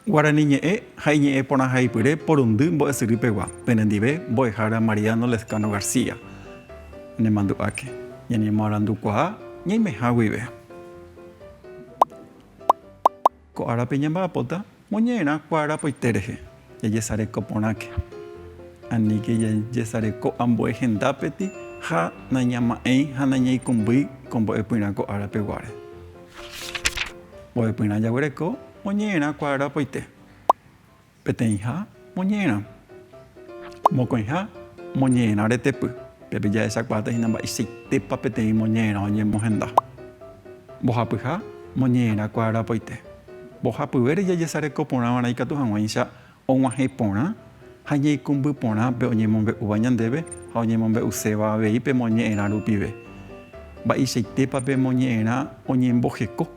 Guarani ñe'ẽ ha iñe'ẽ porãhaipyre porundy mbo'esyry pegua, penendive mbo'ehára Mariano Lezcano García. Nemandu'áke, ñañemoarandukuaa ñaimeha guive. Ko árape ñamba'apóta moñe'ẽrã kuaarapoite rehe, jajesareko porãke. Aníke jajesareko ambue hendápeti ha nañama'ẽi ha nañaikũmbýi ko mbo'epyrã ko ára peguáre. Mbo'epyrã jaguereko moñe'ẽrã kuaarapoite. Peteĩha moñe'ẽrã. Mokõiha moñe'ẽrã retepy. Pépe jahechakuaáta hína mba'eichaitépa peteĩ moñe'ẽrã oñemohenda. Mbohapyha moñe'ẽrã kuaarapoite. Mbohapyvére jajesareko porãva'erã ikatu hag̃uáicha og̃uahẽ porã ha ñaikũmby porã pe oñemombe'úva ñandéve ha oñemombe'uséva avei pe moñe'ẽrã rupive. Mba'eichaitépa pe moñe'ẽrã oñemboheko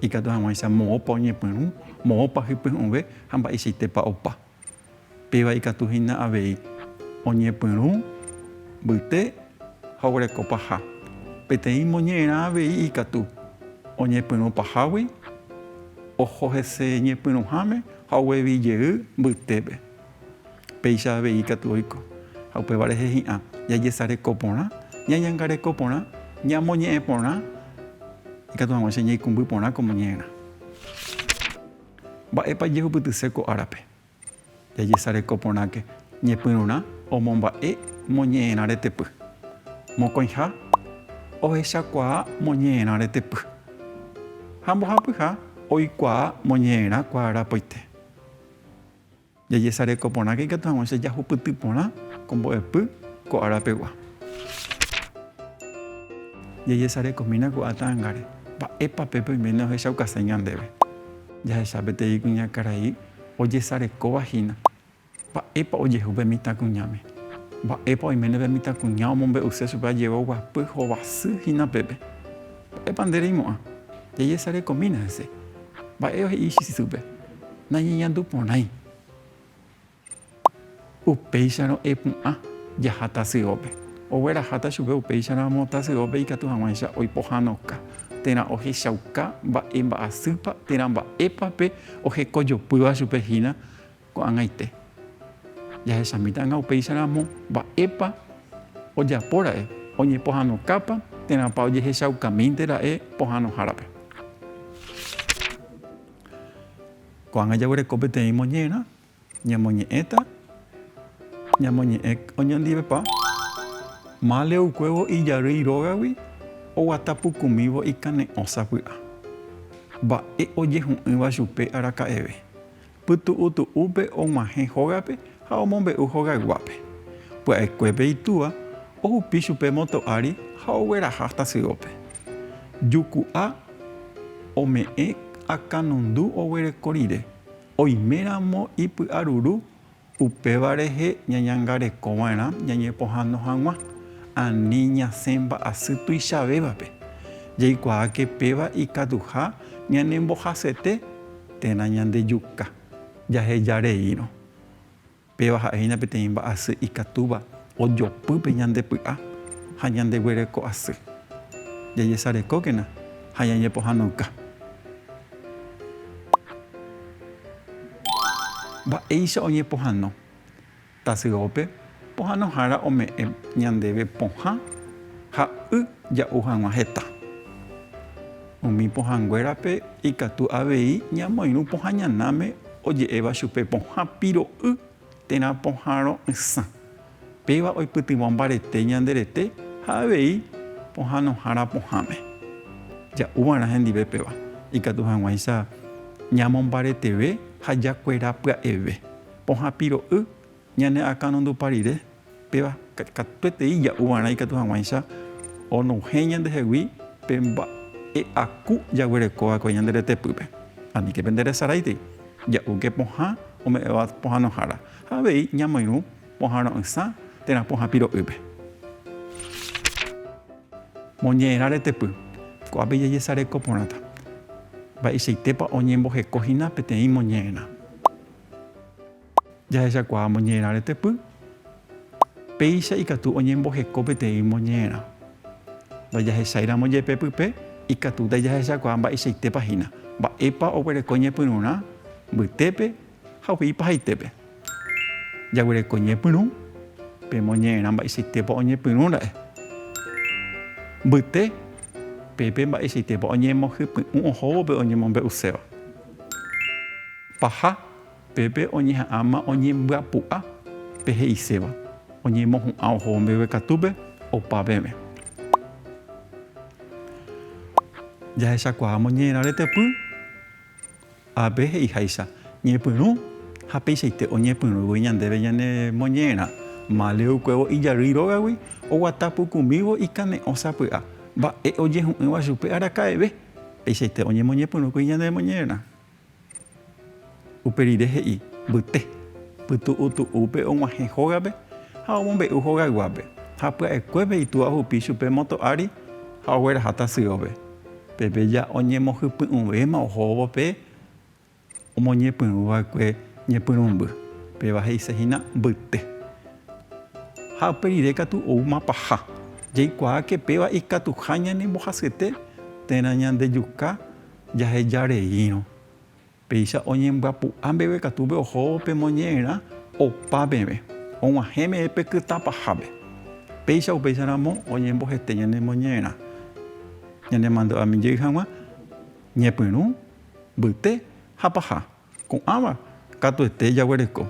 ikatu hag̃uáicha moõpa oñepyrũ, moõpa hypy'ũve ha mba'eichaitépa opa. Péva ikatu hína avei oñepyrũ, mbyte ha oguereko paha. Peteĩ moñe'ẽrã avei ikatu oñepyrũ pahágui, oho hese ñepyrũháme ha oguevi jey mbytépe. Péicha avei ikatu oiko. Ha upéva rehe hi'ã jajesareko porã, ñañangareko porã, ñamoñe'ẽ porã ikatu hag̃uáicha ñaikũmby porã ko moñe'ẽrã. Mba'épa jehupytyse ko árape? Jajesareko porãke ñepyrũrã omomba'e moñe'ẽrã retepy. Mokõiha, ohechakuaa moñe'ẽrã retepy. Ha mbohapyha, oikuaa moñe'ẽrã kuaarapoite. Jajesareko porãke ikatu hag̃uáicha jahupyty porã ko mbo'epy ko ára pegua. Jajesarekomína ko'ã ta'angáre, mba'épa pépe oiméne ohechaukase ñandéve. Jahecha peteĩ kuñakarai ojesarekóva hína. Mba'épa ojehu pe mitãkuñáme? Mba'épa oiméne pe mitãkuña omombe'use chupe ajeve oguapy hovasy hína pépe? Mba'épa nde reimo'ã? Jajesarekomína hese. Mba'e he'i isýpe? Nañeñandu porãi. Upéicharõ epu'ã jaha tasyópe. Ogueraháta chupe upéicharamo tasyópe ikatu hag̃uáicha oipohãnoka térã ohechauka mba'e mba'asýpa térã mba'épa pe ohekojopýva chupe hína ko'ag̃aite. Jahechamíta ág̃a upéicharamo mba'épa ojapóra'e, oñepohãnokápa térãpa ojehechaukamínte ra'e pohãnohárape. Ko'ág̃a jaguereko peteĩ moñe'ẽrã, ñamoñe'ẽta, ñamoñe'ẽ oñondivepa. Mále oukuévo ijarýi rógagui oguata pukumívo ikane'õ sapy'a. Mba'e ojehu'ỹva chupe araka'eve. Pytu'utu'úpe og̃uahẽ hógape ha omombe'u hogayguápe. Pya'ekuépe itúa ohupi chupe moto ári ha ogueraha tasyópe. Juku'a ome'ẽ akãnundu oguereko rire, oiméramo ipy'aruru upéva rehe ñañangarekova'erã ñañepohãno hag̃ua, ani ñasẽ mba'asy tuichavévape. Jaikuaáke péva ikatuha ñanembohasete térã ñandejuka jaheja reírõ. Péva ha'e hína peteĩ mba'asy ikatúva ojopy pe ñande py'a ha ñandeguereko asy. Jajesarekókena ha ñañepohãnoka. Mba'éicha oñepohãno? Tasyópe pohãnohára ome'ẽ ñandéve pohã ha y ja'u hag̃ua heta. Umi pohãnguérape ikatu avei ñamoirũ pohã ñanáme oje'éva chupe pohã piro'y térã pohã ro'ysã. Péva oipytyvõ mbarete ñande rete ha avei pohãnohára pohãme. Ja'u va'erã hendive péva, ikatu hag̃uáicha ñamombareteve ha jakuera pya'eve. Pohã piro'y Ñane akãnundupa rire, péva katuetei ja'u va'erã ikatu hag̃uáicha onohẽ ñandehegui pe mba'e aku jaguereko va'ekue ñande retepýpe. Aníke penderesaráitei, ja'úke pohã ome'ẽva pohãnohára ha avei ñamoirũ pohã ro'ysã térã pohã piro'ýpe. Moñe'ẽrã retepy, ko'ápe jajesareko porãta mba'eichaitépa oñemboheko hína peteĩ moñe'ẽrã. Jahechakuaa moñe'ẽrã retepy, péicha ikatu oñemboheko peteĩ moñe'ẽrã. Ndajahecháiramo jepe pype, ikatúta jahechakuaa mba'eichaitépa hína, mba'épa oguereko ñepyrũrã. Mbytépe ha upe ipahaitépe. Jaguereko ñepyrũ, pe moñe'ẽrã mba'eichaitépa oñepyrũ ra'e. Mbyte, pépe mba'eichaitépa oñemohypy'ũ ohóvo pe oñemombe'uséva. Paha, pépe oñeha'ãma oñembyapu'a pe he'iséva, oñemohu'ã ohóvo mbeguekatúpe opa peve. Jahechakuaa moñe'ẽrã retepy. Ápe he'iháicha, ñepyrũ ha peichaite oñepyrũgui ñandéve ñane moñe'ẽrã, Male okuévo ijarýi rógagui, oguata pukumívo ikane'õ sapy'a, mba'e ojehu'ỹva chupe araka'eve, peichaite oñemoñepyrũkuri ñane moñe'ẽrã. Upe rire he'i, mbyte, pytu'utu'úpe og̃uahẽ hógape ha omombe'u hogayguápe, ha pya'ekuépe itúa ohupi chupe móto ári ha ogueraha tasyópe. Pépe ja oñemohypy'ũvéma ohóvo pe omoñepyrũ va'ekue ñepyrũmby, péva he'ise hína mbyte. Ha upe rire katu oúma paha. Jaikuaáke péva ikatuha ñanembohasyete térã ñandejuka jaheja reírõ. Péicha oñembyapu'a mbeguekatúpe ohóvo pe moñe'ẽrã opa peve, og̃uahẽ meve pe kytã pahápe. Péicha upéicharamo oñembohete ñane moñe'ẽrã, ñanemandu'ami jey hag̃ua ñepyrũ, mbyte ha paha. Ko'ãva katuete jaguereko.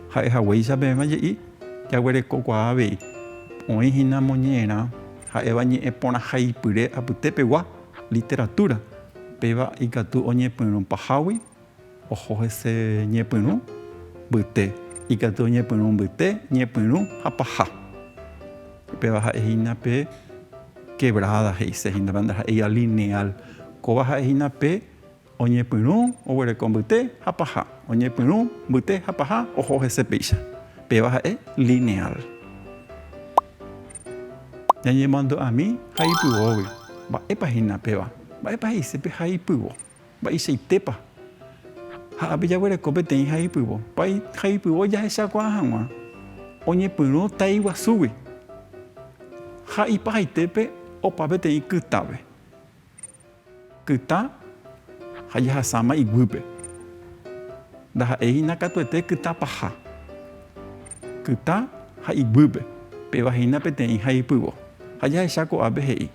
Ha'e haguéicha peẽma je'i jaguerekokuaa avei. Oĩ hína moñe'ẽrã ha'éva ñe'ẽ porãhaipyre apytépegua, literatura. Péva ikatu oñepyrũ pahágui oho hese ñepyrũ mbyte. Ikatu oñepyrũ mbyte, ñepyrũ ha paha. Péva ha'e hína pe quebrada he'ise hína, pe ndaha'éiva lineal. Kóva ha'e hína pe Oñepyrũ oguereko mbyte ha paha. Oñepyrũ mbyte ha paha oho hese péicha. Péva ha'e lineal. Ñañemandu'ami haipyvógui. Mba'épa hína péva? Mba'épa he'ise pe haipyvo? Mba'eichaitépa? Ha ápe jaguereko peteĩ haipyvo. Haipyvo jahechakuaa hag̃ua oñepyrũ tai guasúgui ha ipahaitépe opa peteĩ kytápe. Kytã ha jahasáma iguýpe. Ndaha'éi hína katuete kytã paha. Kytã ha iguýpe, péva hína peteĩ ha ipyvo. Ha jahecha ko'ápe he'i,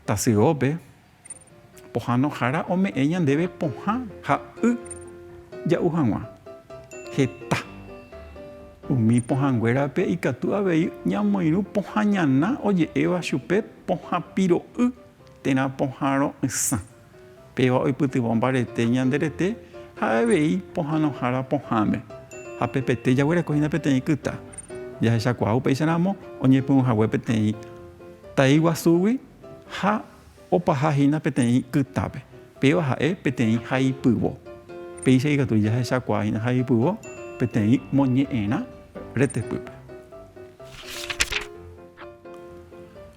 Tasyópe, pohãnohára ome'ẽ ñandéve pohã ha y ja'u hag̃ua. Heta. Umi pohãnguérape ikatu avei ñamoirũ pohã ñana oje'éva chupe pohã piro'y. térã pohãro'ysã. Péva oipytyvõ mbarete ñande rete ha avei pohãnohára pohãme. Ha pepete jaguereko hína peteĩ kyta. Jahechakuaa upéicharamo oñepyrũ hague peteĩ tai guasúgui ha opaha hína peteĩ kytápe. Péva ha'e peteĩ haipyvo. Péicha ikatu jahechakuaa hína haipyvo peteĩ moñe'ẽrã retepýpe.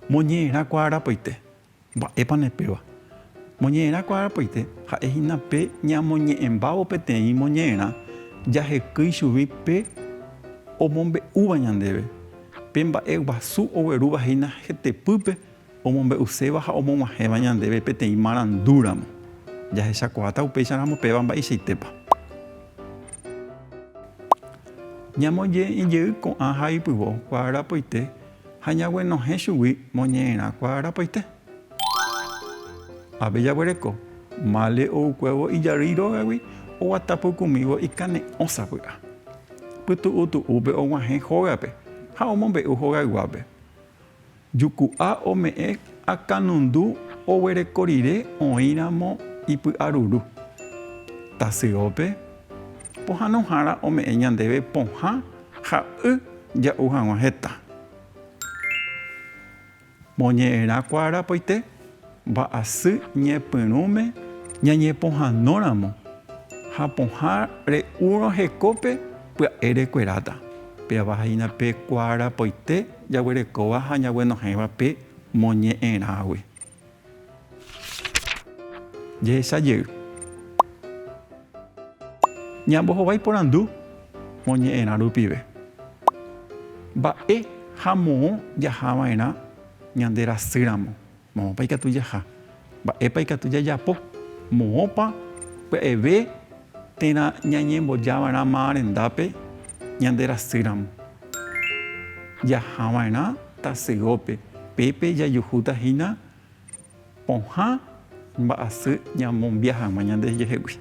Moñe'ẽrã kuaarapoite. Mba'épa ne péva? Moñe'ẽrã kuaarapoite ha'e hína pe ñamoñe'ẽmbávo peteĩ moñe'ẽrã jahekýi chugui pe omombe'úva ñandéve, pe mba'e guasu oguerúva hína hetepýpe omombe'uséva ha omog̃uahẽva ñandéve peteĩ marandúramo. Jahechakuaáta upéicharamo péva mba'eichaitépa. Ñamoñe'ẽ jey ko'ã haipyvo kuaarapoite ha ñaguenohẽ chugui moñe'ẽrã kuaarapoite. Ápe jaguereko, Male oukuévo ijarýi rógagui oguata pukumívo ikane'õ sapy'a. Pytu'utu'úpe oguahẽ hógape ha omombe'u hogayguápe. Juku'a ome'ẽ akãnundu oguereko rire oĩramo ipy'aruru. Tasyópe, pohãnohára ome'ẽ ñandéve pohã ha y ja'u hag̃ua heta. Moñe'ẽrã kuaarapoite mba'asy ñepyrũme ñañepohãnóramo ha pohã re'úrõ hekópe pya'e rekueráta. Péva hína pe kuaarapoite jaguerekóva ha ñaguenohẽva pe moñe'ẽrãgui. Jehecha jey. Ñambohovái porandu moñe'ẽrã rupive. Mba'e ha moõ jaha va'erã ñande rasýramo? Moõpa ikatu jaha? Mba'épa ikatu jajapo? Moõpa pya'eve? Térã ñañembojava'erã máva rendápe ñande rasýramo. Jahava'erã tasyópe, pépe jajuhúta hína pohã mba'asy ñamombia hag̃ua ñandejehegui.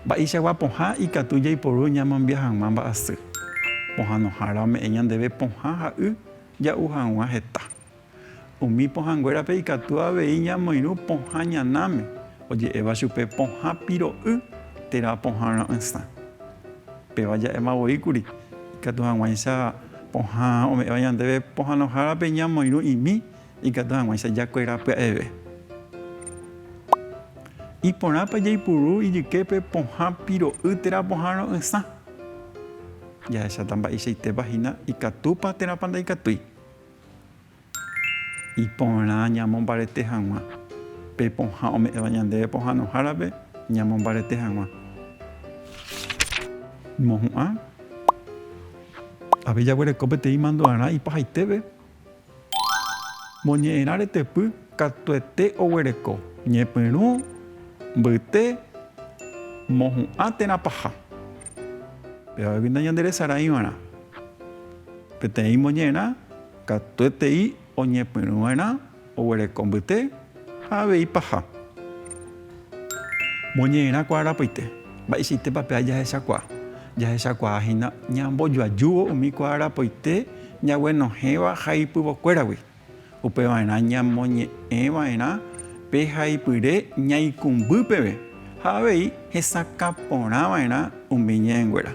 Mba'eichagua pohã ikatu jaiporu ñamombia hag̃ua mba'asy. Pohãnohára ome'ẽ ñandéve pohã ha y ja'u hag̃ua heta. Umi pohãnguérape ikatu avei ñamoirũ pohã ñanáme, oje'éva chupe pohã piro'y térã pohã ro'ysã. Péva ja'éma voi kuri, ikatu hag̃uáicha pohã ome'ẽva ñandéve pohãnohárape ñamoirũ imi ikatu hag̃uáicha jakuera pya'eve. Iporãpa jaipuru ijyképe pohã piro'y térã pohã ro'ysã? Jahecháta mba'eichaitépa hína ikatúpa térãpa ndaikatúi. Iporã ñamombarete hag̃ua pe pohã ome'ẽva ñandéve pohãnohárape ñamombarete hag̃ua. Mohu'ã avei jaguereko peteĩ mandu'arã ipahaitépe. Moñe'ẽrã retepy katuete oguereko ñepyrũ, mbyte, mohu'ã térã paha. Pévagui nañanderesaraiva'erã. Peteĩ moñe'ẽrã katuetei oñepyrũva'erã oguereko mbyte ha avei paha. Moñe'ẽrã kuaarapoite, mba'eichaitépa péva jahechakuaa? Jahechakuaa hína ñambojoajúvo umi kuaarapoite ñaguenohẽva haipyvokuéragui. Upeva'erã ñamoñe'ẽva'erã pe haipyre ñaikũmby peve ha avei hesakã porãva'erã umi ñe'ẽnguéra.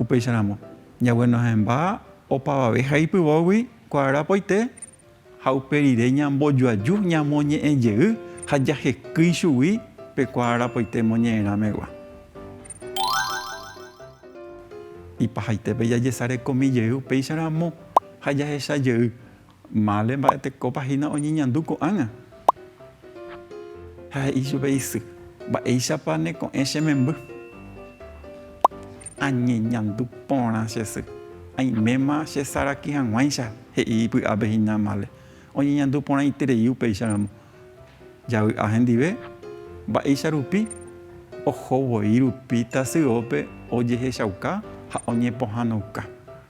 Upéicharamo, ñaguenohẽmba opavave haipyvógui kuaarapoite ha upe rire ñambojoaju ñamoñe'ẽ jey ha jahekýi chugui pe kuaarapoite moñe'ẽrãmegua. Ipahaitépe jajesarekomi jey upéicharamo ha jahecha jey Male mba'etekópa hína oñeñandu ko'ág̃a? Ha he'i chupe isy, Mba'éichapa ne ko'ẽ che memby? Añeñandu porã che sy. Aiméma che saraki hag̃uáicha, he'i ipy'ápe hína Male. Oñeñandu porãiterei upéicharamo. Javy'a hendive, mba'éicha rupi oho voi rupi tasyópe ojehechauka ha oñepohãnouka,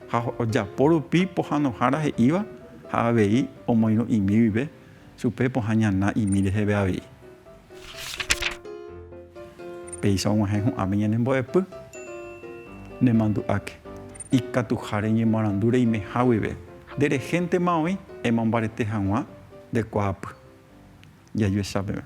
ha ojapo rupi pohãnohára he'íva ha avei omoirũ'imi guive chupe pohã ñana imi reheve avei. Péicha og̃uahẽ hu'ãme ñane mbo'epy, nemandu'áke, ikatuha reñemoarandu reimeha guive, nderehéntema oĩ emombarete hag̃ua nde kuaapy. Jajuecha peve.